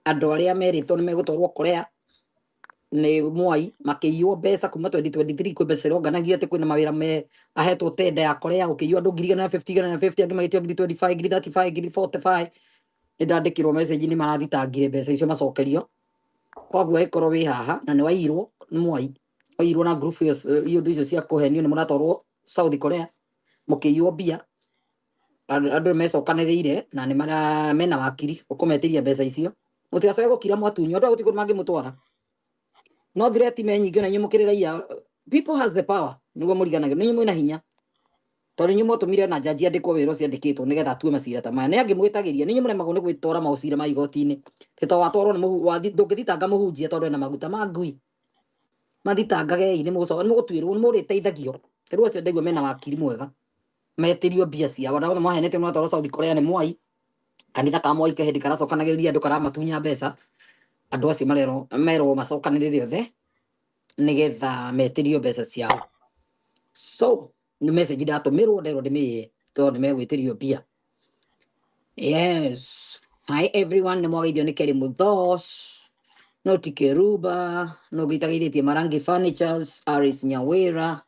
Andũ arĩa merĩtwo nĩ megũtwarwo Korea nĩ Mwai makĩiywo mbeca kuma 2023. Kwĩ mbeca ironganagio atĩ kwĩna mawĩra me ahetwo tenda ya Korea, gũkĩiywo andũ 150, 150, angĩ magĩtio 20,000, 35,000, 45,000. Nĩ ndandĩkĩrwo message nĩ marathitangire mbeca icio macokerio. Koguo ĩkorwo wĩ haha na nĩ waiyirwo nĩ Mwai, waiyirwo na group ĩyo, iũndũ icio cia kũhenio nĩ mũratwarwo South Korea mũkĩiywo mbia, andũ nĩ mecokanĩrĩire na nĩ mara mena wakiri ũkũmetĩria mbeca icio. Mũtigacoke gũkira mwatunywo andũ aya, gũtirĩ kũndũ mangĩmũtwara. No threat me nyingĩ na inyuĩ mũkĩrĩ raia. People has the power, nĩguo mũriganagĩrwo nĩ inyuĩ mwĩna hinya, tondũ inyuĩ mwatũmire na jaji andĩkwo wĩra ũcio andĩkĩtwo nĩgetha atue macira ta maya. Nĩ angĩmwĩtagĩria nĩ inyuĩ mũremagwo nĩ gwĩtwara maũcira ma igoti-inĩ. Tĩ to watwarwo nĩ ndũngĩthitanga mũhunjia tondũ ena maguta ma ngui. Mathitangagei, nĩ mũgũtuĩrwo, nĩ mũrĩteithagio. Rĩu acio ndaigua mena wakiri mwega, metĩrio mbia ciao. Andũ othe mwahenetio mwatwarwo South Korea nĩ Mwai, kanitha ka Mwai kehĩndĩ karacokanagĩrĩria andũ karamatunya mbeca. Andũ acio marerwo merwo macokanĩrĩre othe nĩgetha metĩrio mbeca ciao. So nĩ message ndatũmĩrwo, nderwo ndĩmĩĩe tondũ nĩ megwĩtĩrio mbia. Yes, hi everyone, nĩ mwageithio nĩ Kerĩ Mũthos no ti Keruba no ngĩitagĩithĩtie Marangi Furnitures, Aris Nyawira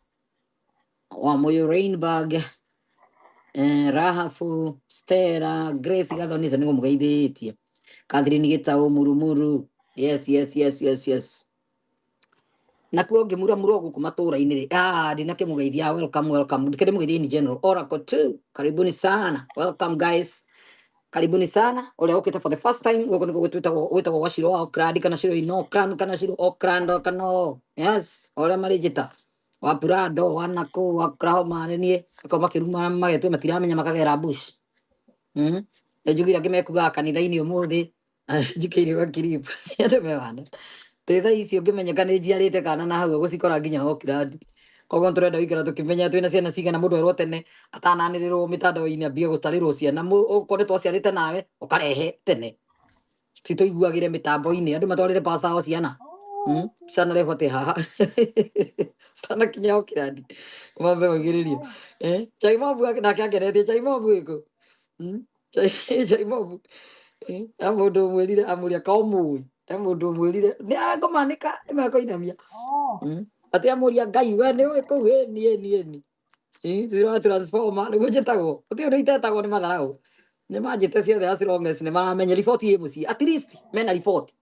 Wamuyu, Rainbag, Rahafu Stella, Grace Gathoni, icio nĩguo mũgeithĩtie. Catherine Gĩtaũ Murumuru, yes yes yes yes yes. Nakuo ngĩmuramura gũkũ matũra-inĩ rĩ, ah, ndinakĩmũgeithia. Welcome, welcome. Ndikĩndĩmũgeithia in general. Oracle 2, karibuni sana. Welcome guys, karibuni sana. Ũrĩa ũkĩte for the first time, gũkũ nĩkuo gwĩtagwo gwa Shiro wa Oakland, kana Shiro in Oakland, kana Shiro Oakland, kana yes, o ũrĩa marĩnjĩta, wa Prado, wa Nakuru, wa Oklahoma, nĩ niĩ akorwo makĩruma magetue matiramenya makagera bush. Nĩnjugire angĩ mekugaga kanitha-inĩ ũmũthĩ njikĩire gakiribu andũ mewana twĩ thaa ici ũngĩmenyeka nĩ njiarĩte kana na hau gũcikora nginya Oakland. Koguo tũrenda gũikara tũkĩmenya twĩna ciana cigana. Mũndũ erwo tene atananĩrĩrwo mĩtandao-inĩ ambie gũtarĩrwo ciana. Okorwo nĩ twaciarĩte nawe ũkarehe tene, ti tũiguagĩre mĩtambo-inĩ andũ matwarĩre pasta ao ciana. Cianarehwo atĩ haha citanakinya Oakland mambe maugĩrĩrio. Eh, Chai Mobu nake angenetie. Chai Mobu ĩkũ? Chai Mobu. Eh, e mũndũ ũmwĩrire amũria ka ũmũĩ, e mũndũ ũmwĩrire nĩ akũmanĩka nĩ mekũinamia. Atĩ amũria Ngai we nĩ ũĩ kũu ĩni ĩni ĩni. Zero transformer nĩguo njĩtagwo, gũtirĩ ũndũ itetagwo nĩ matharaũ, nĩ manjĩte ciothe as long as nĩ maramenya riboti ĩ mũciĩ. At least mena riboti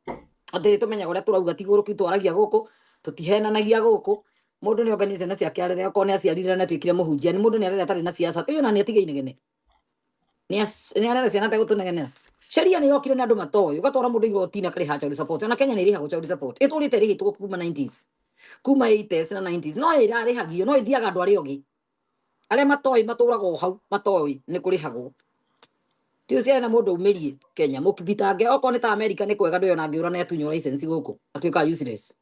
atĩ tũmenyaga ũrĩa tũrauga, ti gũrũki twaragia gũkũ, tũtihenanagia gũkũ. Mũndũ nĩ onganie ciana ciake arere, okorwo nĩ aciarire na atuĩkire mũhunjia, nĩ mũndũ nĩ arere atarĩ na ciaca ĩyo, na nĩ atige inegene, nĩ arere ciana ategũtũnegenera. Sheria nĩ yokire na andũ matoĩ, ũgatwara mũndũ igoti-inĩ akarĩha child support. Ona Kenya nĩ ĩrĩhagwo child support, ĩtũrĩte ĩrĩhĩtwo kuma 90s, kuma 80s na 90s, no ĩrarĩhagio, no ĩthiaga andũ arĩa ogĩ, arĩa matoĩ matũraga o hau matoĩ nĩ kũrĩhagwo. Ti ciana mũndũ aumĩrie Kenya mũkithitange. Okorwo nĩ ta America nĩ kwega, ndũyona angĩũra na atunywo license gũkũ atuĩkaga useless.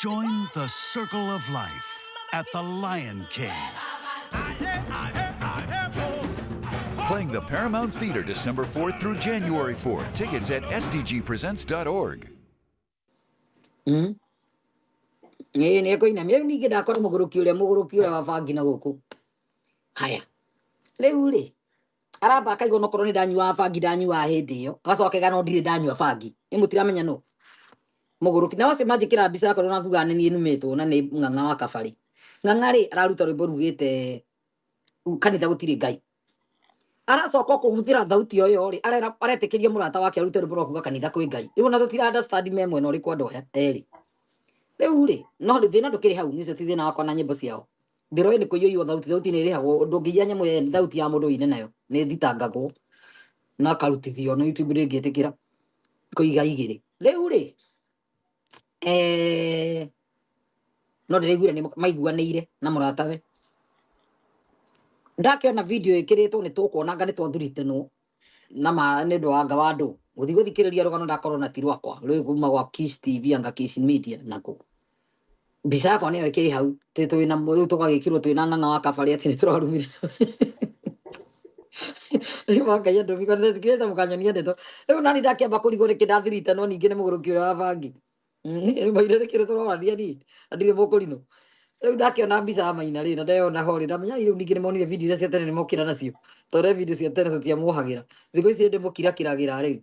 Join the circle of life at the Lion King. Playing the Paramount Theater December 4th through January 4th. Tickets at sdgpresents.org. Ĩĩ nĩ ekũinamia. Rĩu ningĩ ndakora mũgũrũki ũrĩa wa bangi na gũkũ haya rĩu rĩ aramba akaigua onokorwo nĩ ndanyuaga bangi, ndanyuaga hĩndĩ ĩyo, agacoka akaiga no ndirĩ ndanyua bangi. Ĩ mũtiramenya no mũgũrũki na wacio manjĩkĩra mbica yakwa na kuga nĩ niĩ numĩtwo na nĩ ng'ang'a wa kabarĩ. Ng'ang'a rĩ araruta rwĩmbo rugĩte kanitha gũtirĩ Ngai, aracoka kũhũthĩra thauti o ĩyo rĩ aretĩkĩria mũrata wake arute rwĩmbo rwa kuga kanitha kwĩ Ngai. Rĩu ona tũtira understand me mwena ũrĩkũ andũ aya erĩ. Rĩu rĩ no thĩna ndũkĩrĩ hau, nĩ ũcio ti thĩna wakwa na nyĩmbo ciao. Ndĩroĩ nĩ kũiyũiywo thauti, thauti nĩ ĩrĩhagwo, ndũngĩiya nyamũ yene. Thauti ya mũndũ ũine nayo nĩ thitangagwo na akarutithio na YouTube ndĩngĩtĩkĩra kũiga igĩrĩ. Rĩu rĩ no ndĩraiguire nĩ maiguanĩire na mũratawe. Ndakĩona video ĩkĩrĩtwo nĩ tũkuona anga nĩ twathuritenwo na ma nĩ ũndũ wa anga wa andũ gũthiĩ gũthikĩrĩria rũgano, ndakorwo na ti rwakwa, rwĩ kuma gwa Kish TV anga Kish Media nako mbica yakwa nĩyo ĩkĩrĩ hau tĩ twĩna rĩu tũgagĩkĩrwo twĩna ng'ang'a wa kabarĩ atĩ nĩ tũrarumire. Rĩu Ngai andũ thikĩrĩte mũkanyonia ndeto rĩu nani ndakĩamba kũrigwo nĩkĩ ndathirite, no ningĩ nĩ mũgũrũki ũrĩa wa bangi. Rĩu maire nĩkĩrĩ tũrorania niĩ na ndirĩ mũkũrinũ. Rĩu ndakĩona mbica ya Maina rĩ, na ndeyona ho rĩ, ndamenya rĩu ningĩ nĩmonire video iria cia tene nĩmokĩra nacio. Tondũ video cia tene tũtiamuohagĩra. Thikũ ici ndĩmũkirakiragĩra rĩu.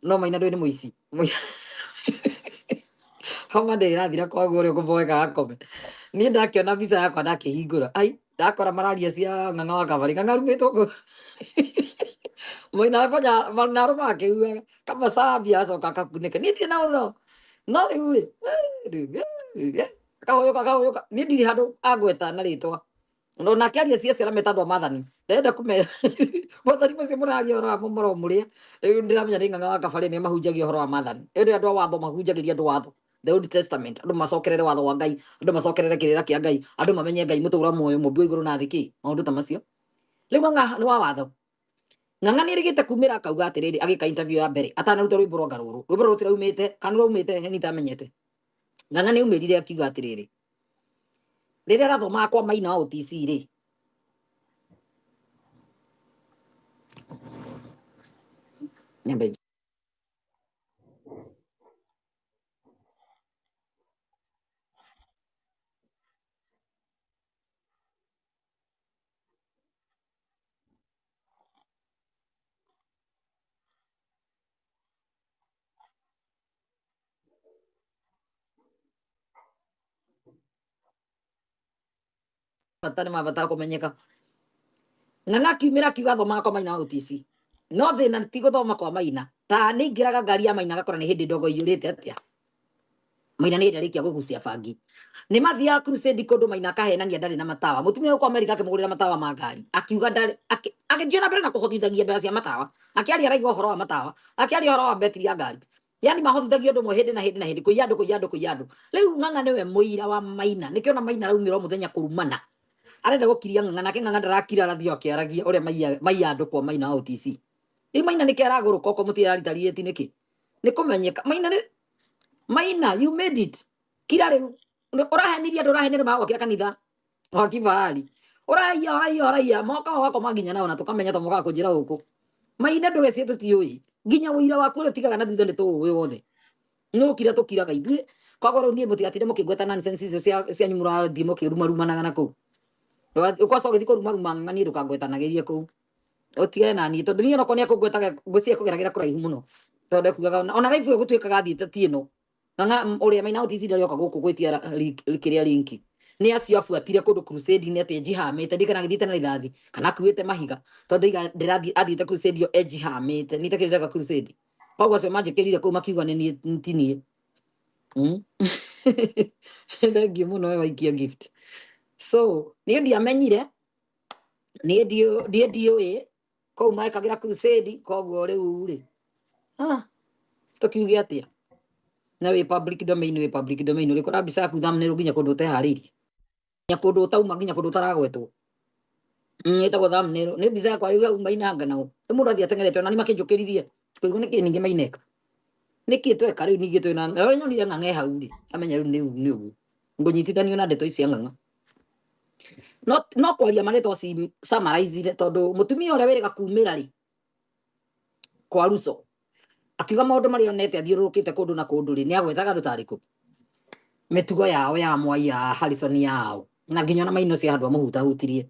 No Maina ndũĩ nĩ mũici. Homa ndĩ ĩrathira kwaguo ũrĩa ũkũmboeka akome. Niĩ ndakĩona mbica yakwa ndakĩhingũra. Ai, ndakora mararia cia ng'ang'a wa kabarĩ. Ng'ang'a arumĩtwo kũ. Maina fanya na arũma akĩugaga kama cambia acoka akakunĩka. Niĩ ndirĩ na ũno. No rĩu rĩ, rĩu akahũyũka akahũyũka. Niĩ ndirĩ handũ angweta na rĩtwa. No nake aria cia ciana meta andũ a maathani. Ndĩrenda kũmera maathani macio mũraria ũhoro wamo mũromũrĩa. Rĩu ndĩramenya nĩ ng'ang'a wa kabarĩ nĩo mahunjagia ũhoro wa maathani. Ĩndĩ andũ a watho mahunjagĩria andũ watho. The Old Testament. Andũ macokerere watho wa Ngai, andũ macokerere kĩrĩra kĩa Ngai, andũ mamenye Ngai mũtũra muoyo mũmbi wa igũrũ na thĩ kĩ, maũndũ ta macio. Rĩu ng'ang'a nĩ wa watho. Ng'ang'a nĩ erĩgĩte kumĩra akauga atĩrĩrĩ, agĩka interview ya mbere atanaruta rwĩmbo rwa ngarũrũ. Rwĩmbo rũrũ rũtiraumĩte, kana rwaumĩte nĩ itamenyete. Ng'ang'a nĩ aumĩrire akiuga atĩrĩrĩ, rĩrĩa arathomaga kwa Maina wa OTC rĩ, nyambe bata nĩ mabata kũmenyeka. Ng'ang'a akiumĩra akiuga athomaga kwa Maina wa OTC. No thĩna ti gũthoma kwa Maina. Ta nĩ aingĩraga ngari ya Maina agakora nĩ hĩndĩ ndogo iyũrĩte atĩa. Maina nĩ hĩndĩ arĩkia kũgucia bangi. Nĩ mathiaga crusade kũndũ Maina akahenania ndarĩ na matawa. Mũtumia ũyũ kwa Amerika akĩmũgũrĩra matawa ma ngari. Akiuga ndarĩ, agĩthiĩ na mbere na kũhotithagia mbeca cia matawa. Akĩaria araiga ũhoro wa matawa. Akĩaria ũhoro wa betiri ya ngari. Yani mahotithagia ũndũ ũmwe hĩndĩ na hĩndĩ na hĩndĩ, kũiya andũ, kũiya andũ, kũiya andũ. Rĩu Ng'ang'a nĩwe mũira wa Maina. Nĩkĩo na Maina araumĩra o mũthenya kũrumana. Arenda gũkiria Ng'ang'a, nake Ng'ang'a ndarakira, arathiĩ akĩaragia ũrĩa maiya andũ kwa Maina wa OTC. Rĩu Maina nĩkĩ aragũrũka okorwo mũtirĩ araritariĩti nĩkĩ? Nĩ kũmenyeka. Maina nĩ Maina, you made it. Kira rĩu. Ũrahenirie andũ, ũrahenirie andũ magwakĩra kanitha wa kifahari. Ũraiya, ũraiya, ũraiya. Moka wakoma nginya nao na tũkamenya to mokaga kũnjĩra gũkũ. Maina ndũgecie tũtiũĩ. Nginya ũira waku ũrĩa ũtigaga na thutha nĩ tũũĩ wothe. Nĩ ũkira tũkiraga ithuĩ. Koguo rĩu niĩ mũtigatinde mũkĩngweta nonsense icio cianyu mũrathiĩ mũkĩrumarumanaga na kũu. Ũkwaca ũgĩthiĩ kũrumaruma ng'ang'a niĩ ndũkangwetanagĩrie kũu. Ũtigane na niĩ tondũ niĩ onokorwo nĩ akũngwetaga ngwĩciria kũgeragĩra kũraihu mũno. Tondũ ekugaga ona live ĩyo gũtuĩkaga athiĩte ti ĩno. Ng'ang'a ũrĩa Maina OTC ndarĩ oka gũkũ gwĩtia kĩrĩa linki. Nĩ acio abuatire kũndũ crusade-inĩ atĩ ejihamĩte, ndikana agĩthiĩte na rithathi kana akuĩte mahiga tondũ iga ndĩrathiĩ athiĩte crusade ĩyo ejihamĩte, nĩ itakĩrĩraga crusade. Koguo acio manjĩkĩrire kũu makiuga nĩ niĩ ti niĩ. Thank you mũno we waikia gift. So niĩ ndiamenyire, niĩ ndiũĩ kũu mekagĩra crusade, koguo rĩu rĩ, tũkiuge atĩa? Na wĩ public domain, wĩ public domain, ũrĩkora mbica yaku thumbnail nginya kũndũ ũteharĩirie. Nginya kũndũ ũtauma, nginya kũndũ ũtaragwetwo. Ĩtagwo thumbnail. Nĩ mbica yakwa rĩu hau Maina anga nao. Rĩu mũndũ athiĩ ateng'erete ona nĩ makĩnjũkĩririe. Kũigua nĩkĩ ningĩ Maineka? Nĩkĩ tweka rĩu ningĩ twĩna na ũrĩa nyonire Ng'ang'a e hau rĩ, amenya rĩu nĩ ũguo. Ngũnyitithanio na ndeto ici cia Ng'ang'a. No kwaria marĩtwa summarizire tondũ mũtumia ũrĩa wĩrĩga kumĩra rĩ kwa Ruso akiuga maũndũ marĩa onete athiũrũrũkĩte kũndũ na kũndũ rĩ, nĩ agwetaga andũ tarĩ kũ mĩtugo yao ya Mwai ya Harrison yao na nginya ona Maina ũcio handũ amũhutahutirie.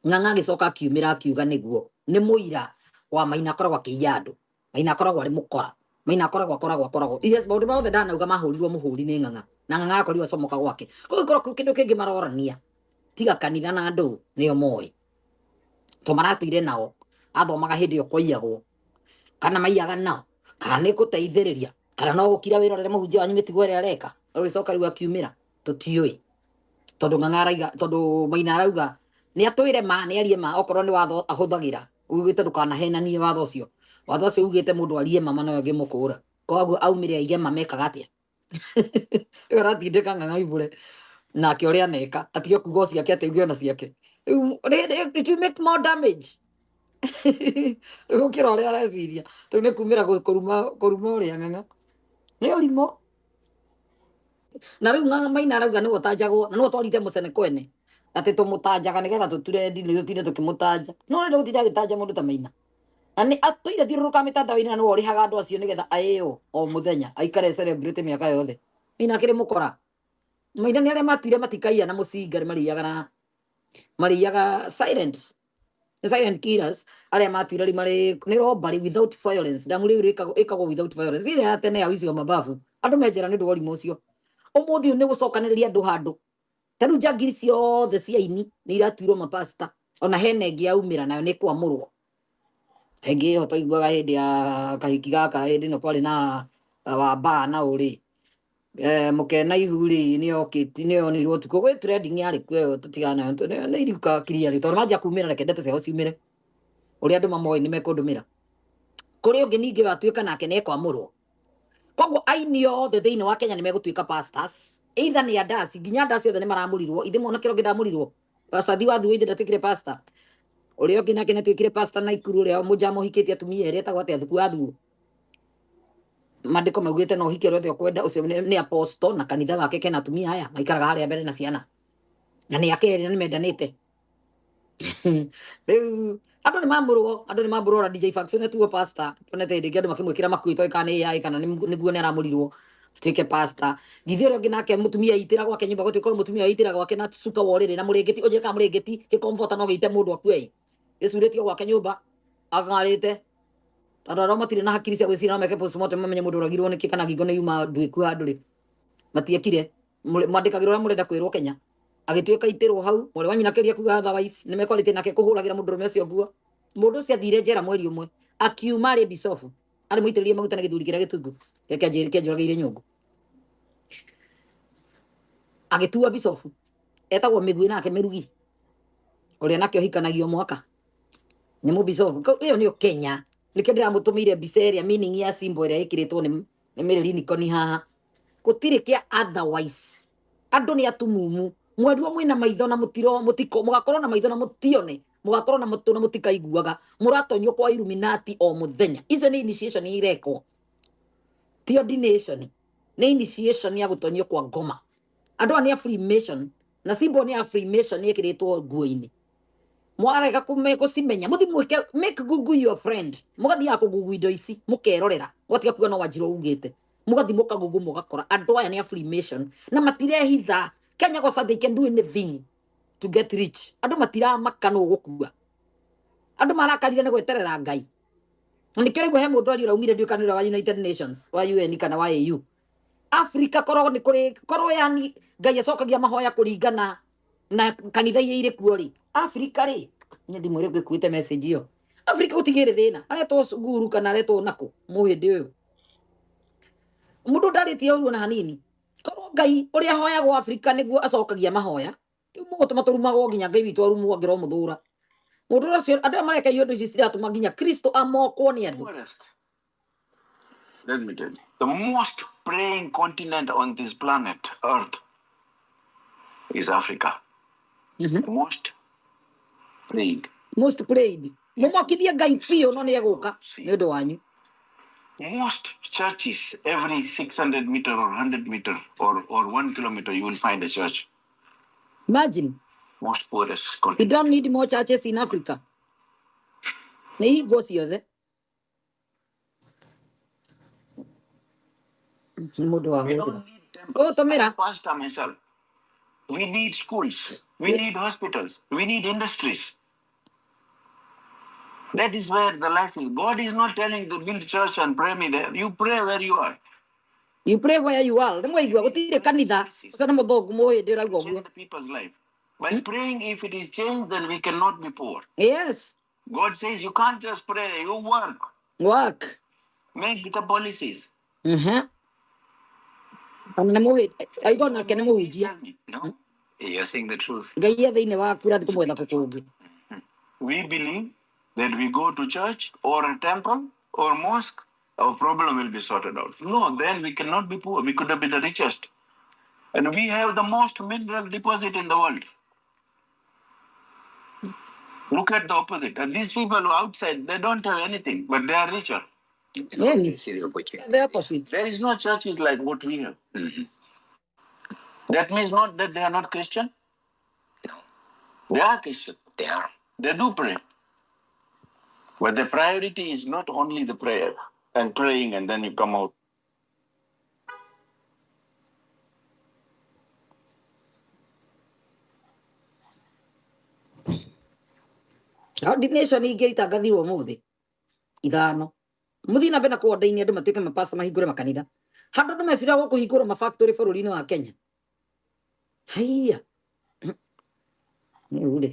Ng'ang'a agĩcoka akiumĩra akiuga nĩguo nĩ mũira wa Maina akoragwo akĩiya andũ. Maina akoragwo arĩ mũkora. Maina akoragwo akoragwo akoragwo. Yes, maũndũ mothe ndanauga mahũrirwo mũhũri nĩ Ng'ang'a. Na Ng'ang'a akorirwo acomoka gwake. Koguo korwo kwĩ kĩndũ kĩngĩ marorania tiga kanitha na andũ nĩo moĩ. To maratũire nao athomaga hĩndĩ ĩyo kwaiyagwo kana maiyaga nao kana nĩ gũteithĩrĩria kana no gũkira wĩra ũrĩa mũhunjia wanyu mĩtugo ĩrĩa areka. Ũgĩcoka rĩu akiumĩra tũtiũĩ tondũ Ng'ang'a araiga, tondũ Maina arauga nĩ atwĩre ma, nĩ arie ma okorwo nĩ watho ahũthagĩra ugĩte ndũkanahenanie watho ũcio. Watho ũcio ugĩte mũndũ arie ma, ma noyo ĩngĩmũkũra. Koguo aumĩre aige ma mekaga atĩa? Rĩu aratindĩka Ng'ang'a ibũre nake ũrĩa aneka atige kuga o ciake atĩ auge ona ciake. Rĩu it will make more damage gũkĩra ũrĩa areciria. Rĩu nĩ kumĩra kũruma ũrĩa Ng'ang'a nĩ ũrimũ. Na rĩu Ng'ang'a Maina arauga nĩwe ũtanjagwo na nĩwe ũtwarite mũcene kwene atĩ tũmũtanjaga nĩgetha tũture ndini tũtinde tũkĩmũtanja. No ũrenda gũtinda agĩtanja mũndũ ta Maina. Na nĩ atũire thiũrũrũka mĩtandao-inĩ na nĩwe ũrĩhaga andũ acio nĩgetha aĩo o mũthenya aikare celebrate mĩaka yothe. Maina akĩrĩ mũkora. Maina nĩ arĩa matuire matikaiya na mũcinga nĩ marĩaga na marĩaga silent silent killers arĩa matuire rĩu marĩ nĩ robbery without violence. Ndamu rĩu ĩkagwo ĩkagwo without violence. Ĩrĩa ya tene ya wici wa mababu andũ menjera nĩ ũndũ wa ũrimũ ũcio. Ũmũthĩ ũyũ nĩ gũcokanĩrĩria andũ handũ ta rĩu njangiri ciothe cia ini nĩ iratuirwo mapasta ona hena ĩngĩ yaumĩra nayo nĩ kwamũrwo. Ĩngĩ ĩyo twaiguaga hĩndĩ ya kahiki gaka hĩndĩ ĩno kwarĩ na wambaa na ũrĩ mũkena ihu rĩ nĩokĩti nĩonirwo ũtukũ gwĩ trending yarĩ kuo ĩyo tũtigana nayo nĩ iriuka clearly tondũ manjia kumĩra reke ndeto ciao ciumĩre ũrĩa andũ mamoĩ nĩ mekũndũmĩra. Kũrĩ ũngĩ ningĩ watuĩka nake nĩ ekwamũrwo. Koguo aini othe thĩinĩ wa Kenya nĩ megũtuĩka pastors either nĩ andasi nginya andasi othe nĩ maramũrirwo ithe mwanake ũngĩ ndamũrirwo Wacathi wa Thuo ithe ndatuĩkire pastor ũrĩa ũngĩ nake nĩatuĩkire pastor Naikuru ũrĩa mũnjama ũhikĩtie atumia erĩ etagwo atĩa Thuku wa Thuo. Mandĩko maugĩte no ũhike ũrĩa othe ũkwenda ũcio nĩ apostle na kanitha wake kena atumia aya maikaraga harĩa mbere na ciana na nĩ akerĩ na nĩ mendanĩte. Rĩu andũ nĩ mamũrwo andũ nĩ mamũrwo ona DJ Faxon atuo pastor onete hĩndĩ ĩngĩ andũ makĩmwĩkĩra makuĩ toĩ kana nĩ AI kana nĩguo nĩ aramũrirwo tuĩke pastor. Githĩ ũrĩa ũngĩ nake mũtumia aitĩra gwake nyũmba gũtuĩka mũtumia aitĩra gwake na cuka wa ũrĩrĩ na mũrĩngĩti ũnjĩre kana mũrĩngĩti gĩkomfota no gĩite mũndũ akue gĩcurĩtio gwake nyũmba ang'arĩte tondũ arĩa matirĩ na hakiri cia gwĩciria no meke postmortem mamenye mũndũ ũragirwo nĩkĩ kana ngingo nĩ yuma nduĩku handũ rĩ matiekire. Mwandĩkagĩrwo ũrĩa mũrenda kwĩrwo Kenya agĩtuĩka itĩrwo hau mwarĩ wa nyina kĩria kuga otherwise nĩ mekwarĩtie nake kũhũragĩra mũndũrũme ũcio nguo. Mũndũ ũcio athire njera mweri ũmwe akiuma arĩ bicobu arĩ mũitĩrĩrie maguta na gĩthuri kĩrĩa gĩtungu kĩrĩa kĩanjũragĩire nyũngũ agĩtua bicobu etagwo mĩguĩ nake mĩrugi ũrĩa nake ũhikanagio mwaka nĩ mũbicobu. Ĩyo nĩyo Kenya nĩkĩo ndĩramũtũmĩire mbica ĩrĩa meaning ya symbol ĩrĩa ĩkĩrĩtwo nĩ Mary Nikoni haha. Gũtirĩ kĩa otherwise andũ nĩ atumumu mweruo mwĩna maitho na mũtiro mũtiko mũgakorwo na maitho na mũtione mũgakorwo na matũ na mũtikaiguaga mũratonyio kwa Illuminati o mũthenya. Icio nĩ initiation irekwo ti ordination nĩ initiation ya gũtonyio kwa ngoma. Andũ aya nĩ a Freemason na symbol nĩ ya Freemason ĩkĩrĩtwo nguo-inĩ. Mwarega gũcimenya mũthi mwĩke make Google your friend mũgathiaga kũgugu indo ici mũkerorera mũgatiga kuga no Wanjirũ ugĩte mũgathi mũkagugu mũgakora andũ aya nĩ a Freemason na matirehitha. Kenya goca they can do anything to get rich. Andũ matiramaka nũ gũkua andũ marakarire nĩ gweterera Ngai. Na nĩkĩo rĩu he mũthwari ũraumire ndiũĩ kana nĩ ũrĩa wa United Nations wa UN kana wa AU. Africa korwo nĩ kũrĩ korwo yani Ngai acokagia mahoya kũringana na kanitha iria irĩ kuo rĩ Africa rĩ niĩ ndimwĩre ngĩkuĩte message ĩyo. Africa gũtigĩrĩ thĩna aretwo guru kana aretwo nakũ mũhĩndĩ ũyũ mũndũ ndarĩtie ũru ona hanini. Korwo Ngai ũrĩa ahoyagwo Africa nĩguo acokagia mahoya rĩu mũgũtũma tũrumagwo nginya Ngai witũ arumwo angĩrwo mũthũra mũndũ ũcio. Andũ aya mareka iũndũ ici ciratũma nginya Kristo amokwo nĩ andũ. Let me tell you, the most praying continent on this planet Earth is Africa. Most praying. Most prayed. Mũmokithie Ngai biũ no nĩ egũka nĩ ũndũ wanyu. Most churches, every 600 meter or 100 meter or 1 kilometer, you will find a church. Imagine. Most poorest We continent. don't need more churches in Africa. Nĩ hingo ciothe. Nĩ mũndũ wa We hũrĩra. don't need temples. Ũtũmĩra. I'm a pastor myself. We need schools. We need hospitals. We need industries. That is where the life is. God is not telling to build church and pray me there. You pray where you are. You pray where you are. Nĩ mwaigua gũtirĩ kanitha. Ũcio nĩ mũthũngũ mũhĩndĩ ũrauga ũguo. Change the people's life. By praying, if it is changed, then we cannot be poor. Yes. God says you can't just pray, you work. Work. Make the policies. Ona nĩ mũhĩndĩ. Aigua nake nĩ mũhunjia. No? You're saying the truth. Ngai e thĩinĩ waku ũrathiĩ kũmwetha kũ kũngĩ. We believe that we go to church or a temple or mosque, our problem will be sorted out. No, then we cannot be poor. We could have been the richest. And we have the most mineral deposit in the world. Look at the opposite. And these people who are outside, they don't have anything, but they are richer. Yes. See the opportunity. The opposite. There is no churches like what we have. That means not that they are not Christian. No. They are Christian. They are. They do pray. But the priority is not only the prayer and praying and then you come out. Ordination ingĩ itangathirwo ũmũthĩ ithano, mũthiĩ na mbere na kũordaini andũ matuĩke mapasta, mahingũre makanitha handũ andũ meciraga gũkũhingũra mafactory bũrũri-inĩ wa Kenya. Haiya, rĩu rĩ,